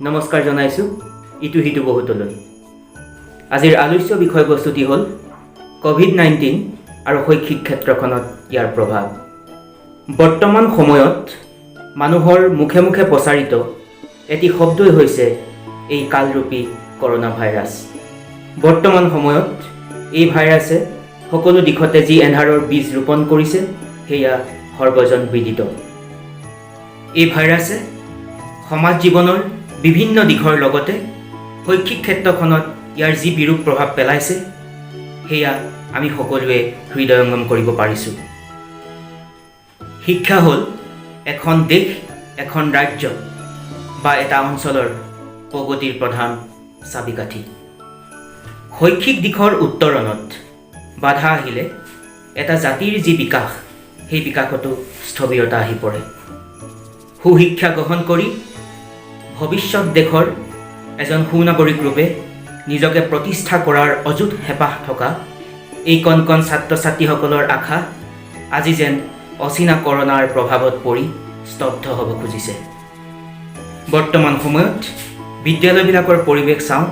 নমস্কাৰ জনাইছোঁ ইটো সিটো বহুতলৈ। আজিৰ আলোচ্য বিষয়বস্তুটি হ'ল ক'ভিড-19 আৰু শৈক্ষিক ক্ষেত্ৰখনত ইয়াৰ প্ৰভাৱ। বৰ্তমান সময়ত মানুহৰ মুখে মুখে প্ৰচাৰিত এটি শব্দই হৈছে এই কালৰূপী কৰোণা ভাইৰাছ। বৰ্তমান সময়ত এই ভাইৰাছে সকলো দিশতে যি এন্ধাৰৰ বীজ ৰোপণ কৰিছে, সেয়া সৰ্বজন বিদিত। এই ভাইৰাছে সমাজ জীৱনৰ বিভিন্ন দিশৰ লগতে শৈক্ষিক ক্ষেত্ৰখনত ইয়াৰ যি বিৰূপ প্ৰভাৱ পেলাইছে, সেয়া আমি সকলোৱে হৃদয়ংগম কৰিব পাৰিছোঁ। শিক্ষা হ'ল এখন দেশ, এখন ৰাজ্য বা এটা অঞ্চলৰ প্ৰগতিৰ প্ৰধান চাবিকাঠি। শৈক্ষিক দিশৰ উত্তৰণত বাধা আহিলে এটা জাতিৰ যি বিকাশ, সেই বিকাশতো স্থবিৰতা আহি পৰে। সুশিক্ষা গ্ৰহণ কৰি ভৱিষ্যত দেশৰ এজন সুনাগৰিক ৰূপে নিজকে প্ৰতিষ্ঠা কৰাৰ অযুত হেঁপাহ থকা এই কণ কণ ছাত্ৰ ছাত্ৰীসকলৰ আশা আজি যেন অচিনা কৰোণাৰ প্ৰভাৱত পৰি স্তব্ধ হ'ব খুজিছে। বৰ্তমান সময়ত বিদ্যালয়বিলাকৰ পৰিৱেশ চাওঁ,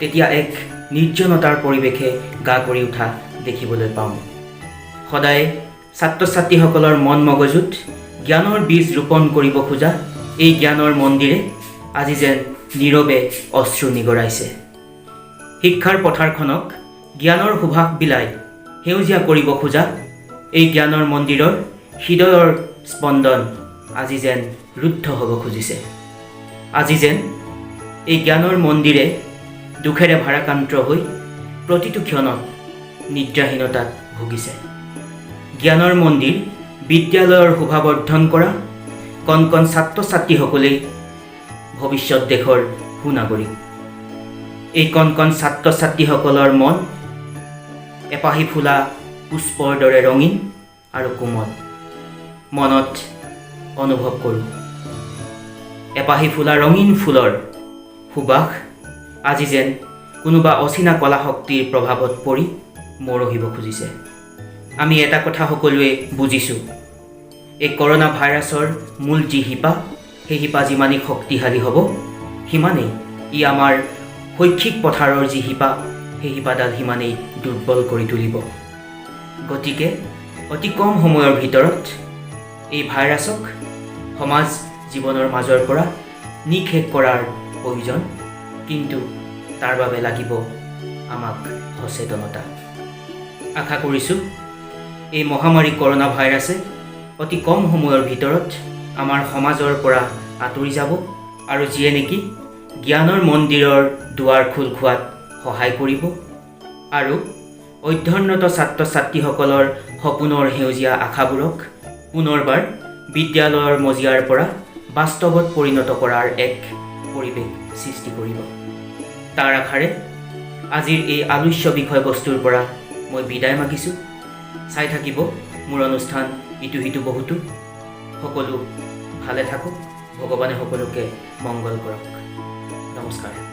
তেতিয়া এক নিৰ্জনতাৰ পৰিৱেশে গা কৰি উঠা দেখিবলৈ পাওঁ। সদায় ছাত্ৰ ছাত্ৰীসকলৰ মন মগজুত জ্ঞানৰ বীজ ৰোপণ কৰিব খোজা এই জ্ঞানৰ মন্দিৰে আজি যেন নীৰৱে অশ্ৰু নিগৰাইছে। শিক্ষাৰ পথাৰখনক জ্ঞানৰ সুবাস বিলাই সেউজীয়া কৰিব খোজা এই জ্ঞানৰ মন্দিৰৰ হৃদয়ৰ স্পন্দন আজি যেন ৰুদ্ধ হ'ব খুজিছে। আজি যেন এই জ্ঞানৰ মন্দিৰে দুখেৰে ভাৰাক্ৰান্ত হৈ প্ৰতিটো ক্ষণত নিদ্ৰাহীনতাত ভুগিছে। জ্ঞানৰ মন্দিৰ বিদ্যালয়ৰ শোভাবৰ্ধন কৰা কণ কণ ছাত্ৰ ছাত্ৰীসকলেই ভৱিষ্যত দেশৰ সুনাগৰিক। এই কণ কণ ছাত্ৰ ছাত্ৰীসকলৰ মন এপাহি ফুলা পুষ্পৰ দৰে ৰঙীন আৰু কোমল। মনত অনুভৱ কৰোঁ, এপাহি ফুলা ৰঙীন ফুলৰ সুবাস আজি যেন কোনোবা অচিনা কলা শক্তিৰ প্ৰভাৱত পৰি মৰহিব খুজিছে। আমি এটা কথা সকলোৱে বুজিছোঁ, এই কৰোণা ভাইৰাছৰ মূল যি শিপা, সেই শিপা যিমানেই শক্তিশালী হ'ব, সিমানেই ই আমাৰ শৈক্ষিক পথাৰৰ যি শিপা, সেই শিপাডাল সিমানেই দুৰ্বল কৰি তুলিব। গতিকে অতি কম সময়ৰ ভিতৰত এই ভাইৰাছক সমাজ জীৱনৰ মাজৰ পৰা নিঃশেষ কৰাৰ প্ৰয়োজন। কিন্তু তাৰ বাবে লাগিব আমাক সচেতনতা। আশা কৰিছোঁ, এই মহামাৰী কৰোণা ভাইৰাছে অতি কম সময়ৰ ভিতৰত আমাৰ সমাজৰ পৰা আঁতৰি যাব আৰু যিয়ে নেকি জ্ঞানৰ মন্দিৰৰ দুৱাৰ খোল খোৱাত সহায় কৰিব আৰু অধ্যয়নৰত ছাত্ৰ ছাত্ৰীসকলৰ সপোনৰ সেউজীয়া আশাবোৰক পুনৰবাৰ বিদ্যালয়ৰ মজিয়াৰ পৰা বাস্তৱত পৰিণত কৰাৰ এক পৰিৱেশ সৃষ্টি কৰিব। তাৰ আশাৰে আজিৰ এই আলোচ্য বিষয়বস্তুৰ পৰা মই বিদায় মাগিছোঁ। চাই থাকিব মোৰ অনুষ্ঠান ইটো সিটো বহুতো। সকলো ভালে থাকক। ভগৱানে সকলোকে মংগল কৰক। নমস্কাৰ।